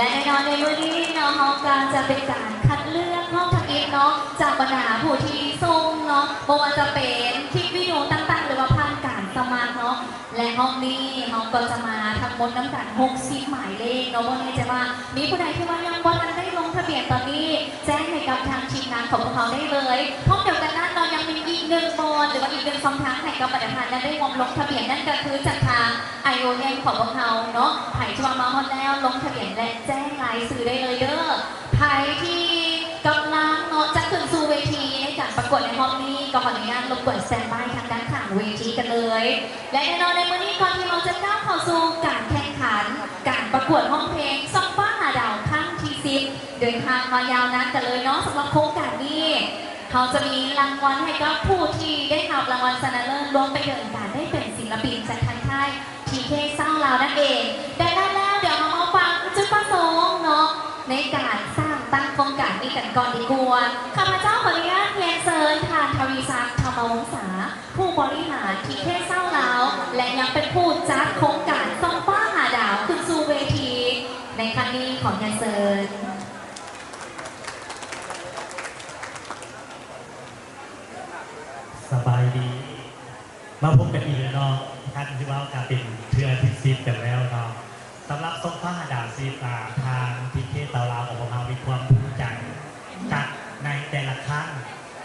ແລະແນ່ນອນໃນມື້ນີ້ເນາະ ເຮົາກໍຈະເປັນການຄັດເລືອກຮອບທຳອິດເນາະ ຈາກບັນດາຜູ້ທີ່ສົ່ງເນາະ ບໍ່ວ່າຈະເປັນຄລິບວິດີໂອຕ່າງໆ ຫຼືວ່າຜ່ານການສະໝັກເນາະ ແລະຮອບນີ້ເຮົາກໍຈະມາທັງໝົດນຳກັນຫົກສິບໝາຍເລກເນາະ. ບໍ່ແນ່ໃຈວ່າມີຜູ້ໃດທີ່ວ່າຍັງບໍ່ທັນໄດ້ລົງທະບຽນຕອນນີ້ ແຈ້ງໃຫ້ກັບທາງທີມງານຂອງພວກເຮົາໄດ້ເລີຍ. ພ້ອມດຽວກັນນັ້ນເນາະ ຍັງມີອີກໜຶ່ງບ່ອນ ຫຼືວ່າອີກໜຶ່ງຊ່ອງທາງໃຫ້ກັບບັນດາທ່ານນັ້ນໄດ້ຮ່ວມລົງທະບຽນ ນັ້ນກໍຄືຈາກທາງ ໄອໂອເອັມ ຂອງພວກເຮົາເນາະ. ໃຜທີ່ວ່າມາຮອດແລ້ວ ລົງທະບຽນ ແລະ ແຈ້ງລາຍຊື່ໄດ້ເລີຍເດີ້. ໃຜທີ່ກຳລັງເນາະ ຈະຂຶ້ນສູ່ເວທີໃນການປະກວດໃນຮອບນີ້ ກໍຂໍອະນຸຍາດລົບກວນສະແຕນບາຍທາງດ້ານຂ້າງເວທີກັນເລີຍ. ແລະແນ່ນອນໃນມື້ນີ້ ກ່ອນທີ່ເຮົາຈະກ້າວເຂົ້າສູ່ການແຂ່ງຂັນ ການປະກວດຮ້ອງເພງສ່ອງຟ້າຫາດາວຄັ້ງທີສິບ ເດີນທາງມາຍາວນານກັນເລີຍເນາະ. ສຳລັບໂຄງການນີ້ ເຮົາຈະມີລາງວັນໃຫ້ກັບຜູ້ທີ່ໄດ້ຮັບລາງວັນຊະນະເລີດ ລວມໄປເຖິງການໄດ້ເປັນສິນລະປິນຈາກທາງຄ້າຍ ທີເຄ ຊາວລາວ ນັ້ນເອງ. ດັ່ງນັ້ນແລ້ວ ດຽວເຮົາມາຟັງຈຸດປະສົງເນາະ ໃນການສ້າງຕັ້ງໂຄງການນີ້ກັນກ່ອນດີກວ່າ. ຂ້າພະເຈົ້າຂໍອະນຸຍາດຮຽນເຊີນທ່ານ ທະວີສັກ ທຳມະວົງສາ ຜູ້ບໍລິຫານ ທີເຄ ຊາວລາວ ແລະ ຍັງເປັນຜູ້ຈັດໂຄງການສ່ອງຟ້າຫາດາວຂຶ້ນສູ່ເວທີໃນຄັ້ງນີ້. ຂໍຮຽນເຊີນ. ສະບາຍດີ ມາພົບກັນອີກແລ້ວເນາະ ຄັນຊິເວົ້າກໍເປັນເທື່ອທີສິບກັນແລ້ວເນາະ. ສຳລັບສ່ອງຟ້າຫາດາວສິບ ອາ ທາງ ທີເຄ ຊາວລາວຂອງພວກເຮົາມີຄວາມພູມໃຈ ຈັດໃນແຕ່ລະຄັ້ງ.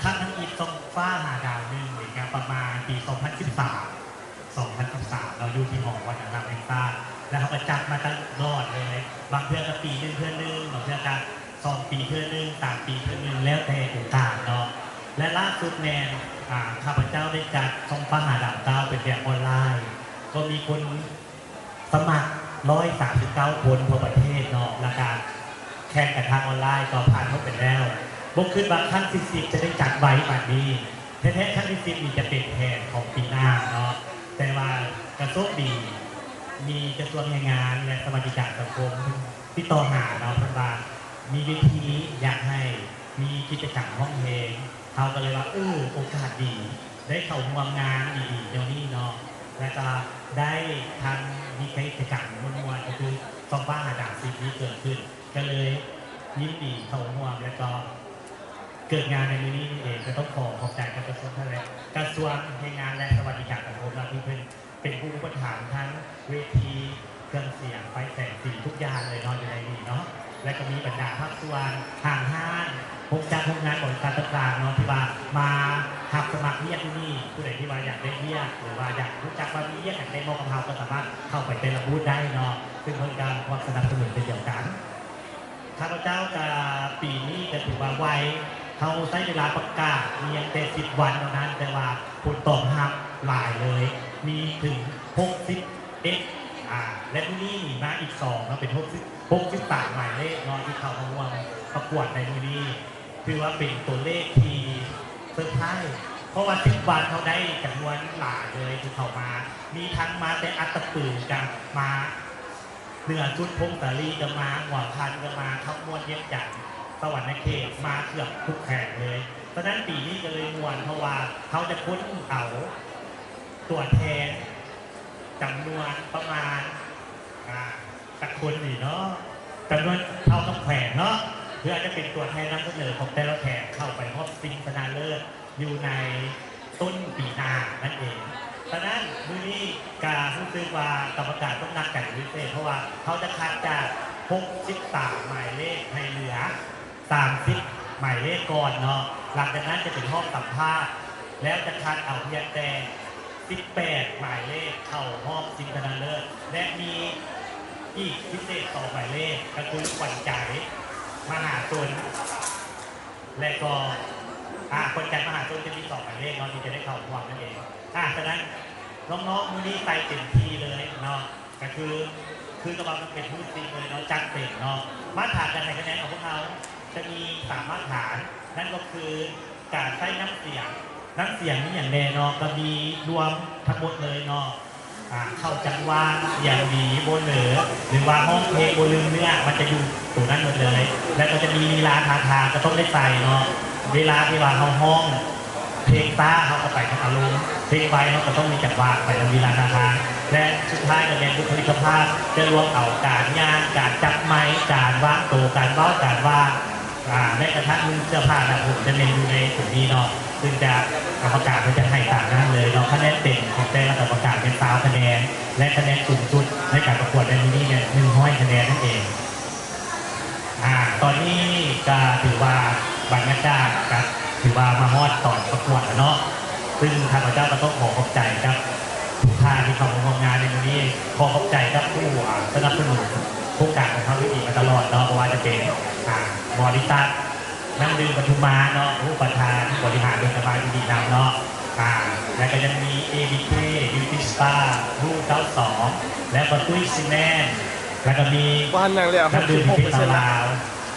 ຄັ້ງທຳອິດສ່ອງຟ້າຫາດາວໜຶ່ງນີ້ກໍປະມານປີສອງພັນສິບສາມ ສອງພັນສິບສາມເນາະ ຢູ່ທີ່ຫໍວັດທະນະທຳແຫ່ງຊາດ ແລ້ວເຮົາກໍຈັດມາຕະຫຼອດເລີຍ. ບາງເທື່ອກໍປີໜຶ່ງເທື່ອໜຶ່ງ ບາງເທື່ອກໍສອງປີເທື່ອໜຶ່ງ ສາມປີເທື່ອໜຶ່ງ ແລ້ວແຕ່ໂອກາດເນາະ. ແລະລ່າສຸດແມ່ນ ອາ ຂ້າພະເຈົ້າໄດ້ຈັດສ່ອງຟ້າຫາດາວເກົ້າເປັນແບບອອນລາຍ ກໍມີຄົນສະໝັກຮ້ອຍສາມສິບເກົ້າຄົນທົ່ວປະເທດເນາະ ແລ້ວກະແຂ່ງກັນທາງອອນລາຍກໍຜ່ານເຂົ້າໄປແລ້ວ. ບໍ່ຄິດວ່າຄັ້ງທີສິບຈະໄດ້ຈັດໄວປານນີ້. ແທ້ໆ ຄັ້ງທີສິບນີ້ຈະເປັນແຜນຂອງປີໜ້າເນາະ ແຕ່ວ່າກະໂຊກດີ ມີກະຊວງແຮງງານ ແລະ ສະຫວັດດີການສັງຄົມ ຕິດຕໍ່ຫາເນາະ ເພິ່ນວ່າມີເວທີ ຢາກໃຫ້ມີກິດຈະກຳຮ້ອງເພງ. ເຮົາກໍເລີຍວ່າ ເອີ ໂອກາດດີ ໄດ້ເຂົ້າຮ່ວມງານດີໆ ແນວນີ້ເນາະ ແລ້ວກໍໄດ້ທັງມີກິດຈະກຳມ່ວນໆ ກໍຄືສ່ອງຟ້າຫາດາວສິບນີ້ເກີດຂຶ້ນ ກໍເລີຍຍິນດີເຂົ້າຮ່ວມ ແລ້ວກໍເກີດງານໃນມື້ນີ້ນີ້ເອງ. ກໍຕ້ອງຂໍຂອບໃຈກັບກະຊວງ ແລະ ກະຊວງແຮງງານ ແລະ ສະຫວັດດີການສັງຄົມເນາະ ທີ່ເພິ່ນ ເປັນຜູ້ອຸປະຖຳທັງເວທີ ເຄື່ອງສຽງ ໄຟແສງສີ ທຸກຢ່າງເລີຍເນາະ ຢູ່ໃນນີ້ເນາະ. ແລະກໍມີບັນດາພາກສ່ວນ ຫ້າງຮ້ານ ໂຮງຈັກໂຮງງານ ບໍລິສັດຕ່າງໆເນາະ ທີ່ວ່າມາຮັບສະໝັກວຽກຢູ່ນີ້. ຜູ້ໃດທີ່ວ່າຢາກໄດ້ວຽກ ຫຼືວ່າຢາກຮູ້ຈັກວ່າມີວຽກຫຍັງແດ່ເໝາະກັບເຮົາ ກໍສາມາດເຂົ້າໄປແຕ່ລະບູດໄດ້ເນາະ ຊຶ່ງເພິ່ນກໍພ້ອມສະໜັບສະໜູນເຊັ່ນດຽວກັນ. ຂ້າພະເຈົ້າກະ ປີນີ້ກະຖືວ່າໄວ ເຮົາໃຊ້ເວລາປະກາດພຽງແຕ່ສິບວັນເທົ່ານັ້ນ ແຕ່ວ່າຜົນຕອບຮັບຫຼາຍເລີຍ ມີເຖິງຫົກສິບເອັດ ອາ ແລະ ມື້ນີ້ນີ້ມາອີກສອງເນາະ ເປັນຫົກສິບ ຫົກສິບສາມໝາຍເລກເນາະ ທີ່ເຂົ້າມາຮ່ວມປະກວດໃນມື້ນີ້. ຖືວ່າເປັນຕົວເລກທີ່ເຊີໄພ ເພາະວ່າສິບວັນເຮົາໄດ້ຈຳນວນຫຼາຍເລີຍທີ່ເຂົ້າມາ ມີທັງມາແຕ່ອັດຕະປືກະມາ ເໜືອສຸດ ຜົ້ງສາລີກະມາ, ຫົວພັນກະມາ, ຄຳມ່ວນ, ວຽງຈັນ, ສະຫວັນນະເຂດ ມາເກືອບທຸກແຂວງເລີຍ. ສະນັ້ນປີນີ້ກະເລີຍມ່ວນ ເພາະວ່າເຮົາຈະຄົ້ນເອົາຕົວແທນຈຳນວນປະມານ ອາ ຈັກຄົນນີ້ເນາະ ຈຳນວນເທົ່າກັບແຂວງເນາະ ເພື່ອຈະເປັນຕົວແທນນຳສະເໜີຂອງແຕ່ລະແຂວງເຂົ້າໄປຮອບຊິງຊະນະເລີດ ຢູ່ໃນຕົ້ນປີໜ້ານັ້ນເອງ. ສະນັ້ນ ມື້ນີ້ກະຮູ້ສຶກວ່າກຳມະການຕ້ອງໜັກໃຈເປັນພິເສດ ເພາະວ່າເຮົາຈະຄັດຈາກຫົກສິບສາມໝາຍເລກໃຫ້ເຫຼືອສາມສິບໝາຍເລກກ່ອນເນາະ. ຫຼັງຈາກນັ້ນຈະເປັນຮອບສຳພາດ ແລ້ວຈະຄັດເອົາພຽງແຕ່ສິບແປດໝາຍເລກເຂົ້າຮອບຊິງຊະນະເລີດ ແລະ ມີອີກພິເສດສອງໝາຍເລກ ກະຄືຂວັນໃຈມະຫາຊົນ ແລະກໍ ອາ ຄົນຈັດມະຫາຊົນຈະມີສອງໝາຍເລກເນາະ ທີ່ຈະໄດ້ເຂົ້າຮ່ວມນັ້ນເອງ. ອາ ສະນັ້ນ ນ້ອງໆ ມື້ນີ້ໃສ່ເຕັມທີ່ເລີຍເນາະ ກະຄື ຄືກັບວ່າມັນເປັນມື້ຈິງເລີຍເນາະ ຈັດເຕັມເນາະ. ມາດຖານການໃຫ້ຄະແນນຂອງພວກເຮົາຈະມີສາມມາດຖານ ນັ້ນກໍຄື ການໃຊ້ນ້ຳສຽງ ນ້ຳສຽງມີຫຍັງແດ່ເນາະ ກະມີລວມທັງໝົດເລີຍເນາະ ອາ ເຂົ້າຈັງຫວະ ສຽງດີ ບໍ່ເໜີ ຫຼືວ່າຮ້ອງເພງບໍ່ລືມເນື້ອ ມັນຈະຢູ່ໂຕນັ້ນໝົດເລີຍ. ແລ້ວກໍຈະມີລີລາທ່າທາງ ກະຕ້ອງໄດ້ໃສ່ເນາະ ເວລາທີ່ວ່າເຮົາຮ້ອງ ເພງຊ້າເຮົາກໍໄປນຳອາລົມ, ເພງໄວເຮົາກໍຕ້ອງມີຈັງຫວະໄປນຳເວລາທ່າທາງ ແລະ ສຸດທ້າຍກໍແມ່ນບຸກຄະລິກກະພາບ ຈະລວມເອົາການຍ່າງ, ການຈັບໄມ, ການວາງໂຕ, ການເວົ້າ, ການວ່າ ອາ ແມ້ກະທັ່ງເສື້ອຜ້າໜ້າຜົມຈະແມ່ນຢູ່ໃນຕົງນີ້ເນາະ, ເຊິ່ງຈະ ກຳມະການເພິ່ນຈະໃຫ້ຕາມນັ້ນເລີຍເນາະ. ຄະແນນເຕັມຂອງແຕ່ລະກຳມະການແມ່ນຊາວຄະແນນ ແລະ ຄະແນນສູງສຸດໃນການປະກວດໃນມື້ນີ້ແມ່ນໜຶ່ງຮ້ອຍຄະແນນນັ້ນເອງ. ອາ ຕອນນີ້ກໍຖືວ່າບັນຍາກາດກໍຖືວ່າມາຮອດຕອນປະກວດແລ້ວເນາະ, ເຊິ່ງຂ້າພະເຈົ້າກໍຕ້ອງຂໍຂອບໃຈກັບຜູ້ທ່ານທີ່ເຂົ້າມາຮ່ວມງານໃນມື້ນີ້, ຂໍຂອບໃຈກັບຜູ້ ອາ ສະໜັບສະໜູນໂຄງການຂອງເຮົາຢູ່ດີມາຕະຫຼອດເນາະ, ບໍ່ວ່າຈະເປັນ ອາ ບໍລິສັດ ນ້ຳດື່ມປະທຸມມາເນາະ, ໂອ້ ປະທານບໍລິຫານໂດຍສະບາຍດີນຳເນາະ, ອາ ແລ້ວກໍຍັງມີ ເອ ບີ ເຄ Beauty Spa ຮູເກົ້າສອງ ແລ້ວກໍຕຸ້ຍຊີແມນ, ແລ້ວກໍມີ ບໍ່ທັນຫຍັງແລ້ວ ນ້ຳດື່ມເພັດລາວ,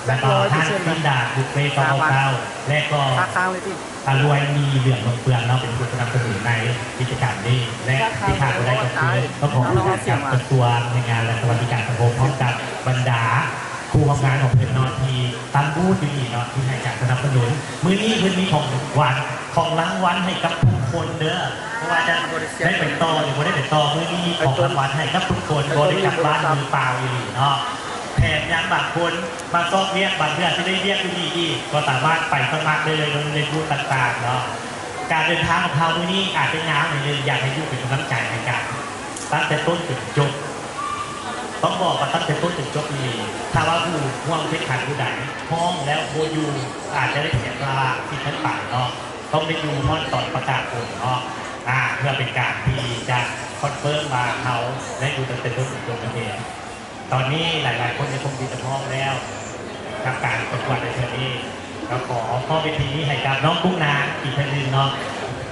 ແລ້ວກໍຮ້ານກິນດາດບຸບເຟເກົ້າເກົ້າ ແລ້ວກໍ ຄ້າງເລີຍຕິ ອາ ລວຍມີເຫຼືອງເມືອງເປືອງເນາະ ເປັນຜູ້ສະໜັບສະໜູນໃນກິດຈະກຳນີ້ ແລະ ທີ່ຂາດບໍ່ໄດ້ກໍຄື ຕ້ອງຂອບໃຈກັບກະຊວງແຮງງານ ແລະ ສະຫວັດດີການສັງຄົມ ພ້ອມກັບບັນດາ ຜູ້ຮ່ວມງານຂອງເພິ່ນເນາະ ທີ່ຕັ້ງບູດຢູ່ນີ້ເນາະ ທີ່ໃຫ້ການສະໜັບສະໜູນ. ມື້ນີ້ເພິ່ນມີຂອງຂວັນ ຂອງລາງວັນໃຫ້ກັບທຸກຄົນເດີ, ບໍ່ວ່າຈະໄດ້ໄປຕໍ່ ຫຼື ບໍ່ໄດ້ໄປຕໍ່, ມື້ນີ້ມີຂອງລາງວັນໃຫ້ກັບທຸກຄົນ, ບໍ່ໄດ້ກັບບ້ານມືເປົ່າອີ່ຫຼີເນາະ. ແຖມຍັງບາງຄົນມາຊອກວຽກ, ບາງເທື່ອຊິໄດ້ວຽກຢູ່ນີ້ອີກ, ກໍສາມາດໄປສະໝັກໄດ້ເລີຍໃນບູດຕ່າງໆເນາະ. ການເດີນທາງຂອງເຮົາມື້ນີ້ອາດຈະຍາວໜ້ອຍໜຶ່ງ, ຢາກໃຫ້ຢູ່ເປັນກຳລັງໃຈໃຫ້ກັນ ຕັ້ງແຕ່ຕົ້ນຈົນຈົບ. ຕ້ອງບອກວ່າຕັ້ງແຕ່ຕົ້ນຈົນຈົບອີ່ຫຼີ. ຖ້າວ່າຜູ້ຮ່ວມແຂ່ງຂັນຜູ້ໃດຮ້ອງແລ້ວບໍ່ຢູ່, ອາດຈະໄດ້ເສຍສະຫຼະສິດນັ້ນໄປເນາະ, ຕ້ອງໄດ້ຢູ່ຮອດຕອນປະກາດຜົນເນາະ, ອາ ເພື່ອເປັນການທີ່ຈະຄອນເຟີມວ່າເຮົາໄດ້ຢູ່ຕັ້ງແຕ່ຕົ້ນຈົນຈົບນັ້ນເອງ. ຕອນນີ້ຫຼາຍໆຄົນກໍຄົງທີ່ຈະພ້ອມແລ້ວກັບການປະກວດໃນເທື່ອນີ້. ກໍຂໍມອບເວທີນີ້ໃຫ້ກັບນ້ອງກຸ້ງນາງອີກເທື່ອໜຶ່ງເນາະ,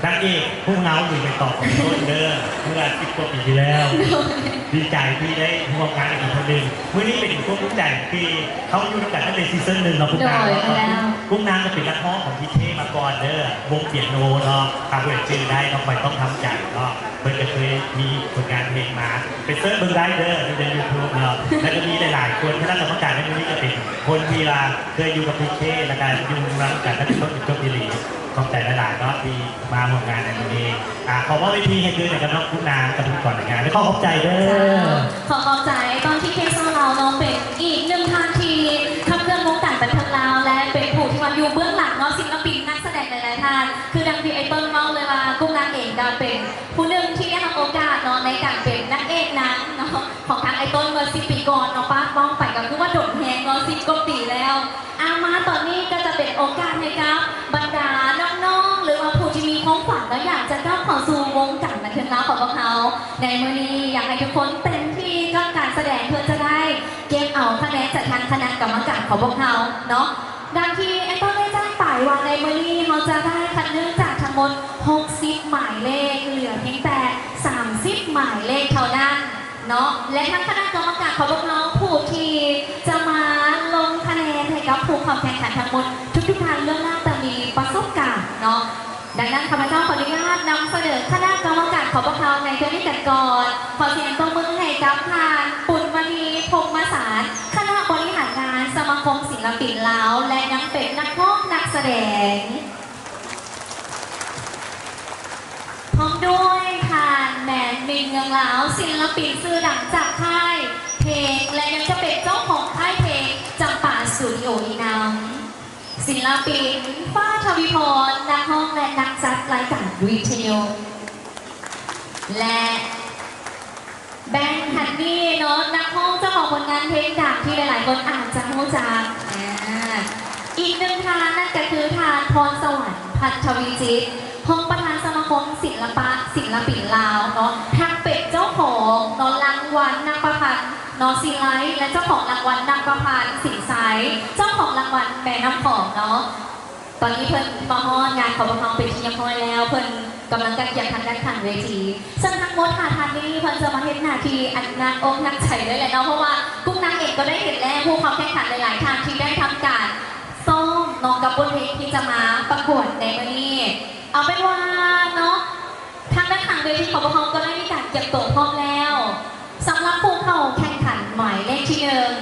ນາງເອກຜູ້ເງົາຢູ່ໃບຕອງຂອງຕົ້ນເດີ ເມື່ອສິບກວ່າປີທີ່ແລ້ວ. ໂດຍ ດີໃຈທີ່ໄດ້ຮ່ວມງານກັນອີກເທື່ອໜຶ່ງ. ມື້ນີ້ເປັນຄວາມພູມໃຈທີ່ເຮົາຢູ່ນຳກັນຕັ້ງແຕ່ຊີຊັນໜຶ່ງເນາະ ກຸ້ງນາງເນາະ. ແມ່ນແລ້ວ ກຸ້ງນາງກໍເປັນນັກຮ້ອງຂອງພີເທມາກ່ອນເດີ ວົງປຽໂນເນາະ, ຖ້າຜູ້ໃດຈື່ໄດ້ເນາະ, ຂ້ອຍຕ້ອງທຳໃຈເນາະ. ເພິ່ນກໍເຄີຍມີຜົນງານເພງມາ ໄປເສີດເບິ່ງໄດ້ເດີ ຢູ່ໃນ YouTube ເນາະ. ແລ້ວກໍມີຫຼາຍໆຄົນ ຄະນະກຳມະການໃນມື້ນີ້ກໍເປັນຄົນທີ່ວ່າເຄີຍຢູ່ກັບ ພີເຄ ແລ້ວກໍຢູ່ນຳກັນຕັ້ງແຕ່ຕົ້ນຈົນຈົບອີ່ຫຼີ. ຂອບໃຈຫຼາຍໆເນາະທີ່ມາຮ່ວມງານໃນມື້ນີ້. ອາ ຂໍມອບເວທີໃຫ້ຄືນໃຫ້ກັບນ້ອງກຸ້ງນາງ ກຳມະການໃນງານ ຂໍຂອບໃຈເດີ. ເຈົ້າ ຂໍຂອບໃຈ ຕ້ອງ ທີເຄ ຊາວລາວເນາະ, ເປັນອີກໜຶ່ງທ່ານທີ່ຂັບເຄື່ອນວົງການບັນເທີງລາວ ແລະ ເປັນຜູ້ທີ່ວ່າຢູ່ເບື້ອງຫຼັງເນາະ, ສິນລະປິນ ນັກສະແດງຫຼາຍໆທ່ານ. ຄືດັ່ງທີ່ໄອ້ຕົ້ນເວົ້າເລີຍວ່າ ກຸ້ງນາງເອງກໍເປັນ ຜູ້ໜຶ່ງທີ່ໄດ້ຮັບໂອກາດເນາະ ໃນການເປັນນາງເອກໜັງເນາະ ຂອງທາງໄອ້ຕົ້ນເມື່ອສິບປີກ່ອນເນາະ. ປາດ ເວົ້າໄປກໍຄືວ່າດົນແຮງເນາະ ສິບກວ່າປີແລ້ວ. ອາ ມາຕອນນີ້ກໍຈະເປັນໂອກາດໃຫ້ກັບບັນດານ້ອງໆ ຫຼືວ່າຜູ້ທີ່ມີຄວາມຝັນເນາະ ຢາກຈະກ້າວເຂົ້າສູ່ວົງການບັນເທີງລາວຂອງພວກເຮົາໃນມື້ນີ້. ຢາກໃຫ້ທຸກຄົນເຕັມທີ່ກັບການສະແດງ ເພື່ອຈະໄດ້ເກັບເອົາຄະແນນຈາກທາງຄະນະກຳມະການຂອງພວກເຮົາເນາະ. ດັ່ງທີ່ໄອ້ຕົ້ນໄດ້ແຈ້ງໄປວ່າ ໃນມື້ນີ້ເຮົາຈະໄດ້ຄັດເລືອກຈາກທັງໝົດຫົກສິບໝາຍເລກ ເຫຼືອພຽງແຕ່ສາມສິບໝາຍເລກເທົ່ານັ້ນເນາະ ແລະ ທາງຄະນະກຳມະການຂອງພວກເຮົາ ຜູ້ທີ່ຈະມາລົງຄະແນນໃຫ້ກັບຜູ້ເຂົ້າແຂ່ງຂັນທັງໝົດ ທຸກໆທ່ານ ລ້ວນແລ້ວແຕ່ມີປະສົບການເນາະ. ດັ່ງນັ້ນ ຂ້າພະເຈົ້າຂໍອະນຸຍາດນຳສະເໜີຄະນະກຳມະການຂອງພວກເຮົາໃນເທື່ອນີ້ກັນກ່ອນ. ຂໍສຽງຕົບມືໃຫ້ກັບທ່ານ ປຸນມະນີ ພົມມະສານ ຄະນະບໍລິຫານງານສະມາຄົມສິນລະປິນລາວ ແລະ ຍັງເປັນນັກຮ້ອງນັກສະແດງ, ພ້ອມດ້ວຍທ່ານ ແມນ ມິນ ເມືອງລາວ ສິນລະປິນຊື່ດັງຈາກຄ້າຍເພງ ແລະ ຍັງຈະເປັນເຈົ້າຂອງຄ້າຍເພງ ຈຳປາ ສະຕູດິໂອ ອີກນຳ. ສິນລະປິນ ຟ້າ ທະວີພອນ ນັກຮ້ອງ ແລະ ນັກຈັດລາຍການວິທະຍຸ ແລະ ແບງ ຮັນນີ ເນາະ ນັກຮ້ອງເຈົ້າຂອງຜົນງານເພງດັງທີ່ຫຼາຍໆຄົນອາດຈະຮູ້ຈັກ. ອາ ອີກໜຶ່ງທ່ານ ນັ້ນກໍຄືທ່ານ ພອນສະຫວັນ ພັນທະວີຈິດ ຮອງປະທານສະມາຄົມສິນລະປະສິນລະປິນລາວເນາະ, ທັງເປັນເຈົ້າຂອງເນາະ ລາງວັນນັກປະພັນ ເນາະ ຊີໄລ ແລະ ເຈົ້າຂອງລາງວັນນັກປະພັນສິນໄຊ, ເຈົ້າຂອງລາງວັນແມ່ນ້ຳຂອງເນາະ. ຕອນນີ້ເພິ່ນມາຮອດງານຂອງພວກເຮົາເປັນທີ່ຮຽບຮ້ອຍແລ້ວ, ເພິ່ນກຳລັງກະກຽມທາງດ້ານຂ້າງເວທີ. ເຊິ່ງທັງໝົດຫ້າທ່ານນີ້ ເພິ່ນຈະມາເຮັດໜ້າທີ່ອັນໜັກອົກໜັກໃຈເລີຍແຫຼະເນາະ, ເພາະວ່າກຸ້ງນາງເອງກໍໄດ້ເຫັນແລ້ວ ຜູ້ເຂົ້າແຂ່ງຂັນຫຼາຍໆທ່ານທີ່ໄດ້ທຳການຊ້ອມເນາະ ກັບບົດເພງທີ່ຈະມາປະກວດໃນມື້ນີ້. ເອົາເປັນວ່າເນາະ ທາງດ້ານຂ້າງເວທີຂອງພວກເຮົາກໍໄດ້ມີການກຽມຕົວພ້ອມແລ້ວ. ສຳລັບຜູ້ເຂົ້າແຂ່ງຂັນໝາຍເລກທີໜຶ່ງ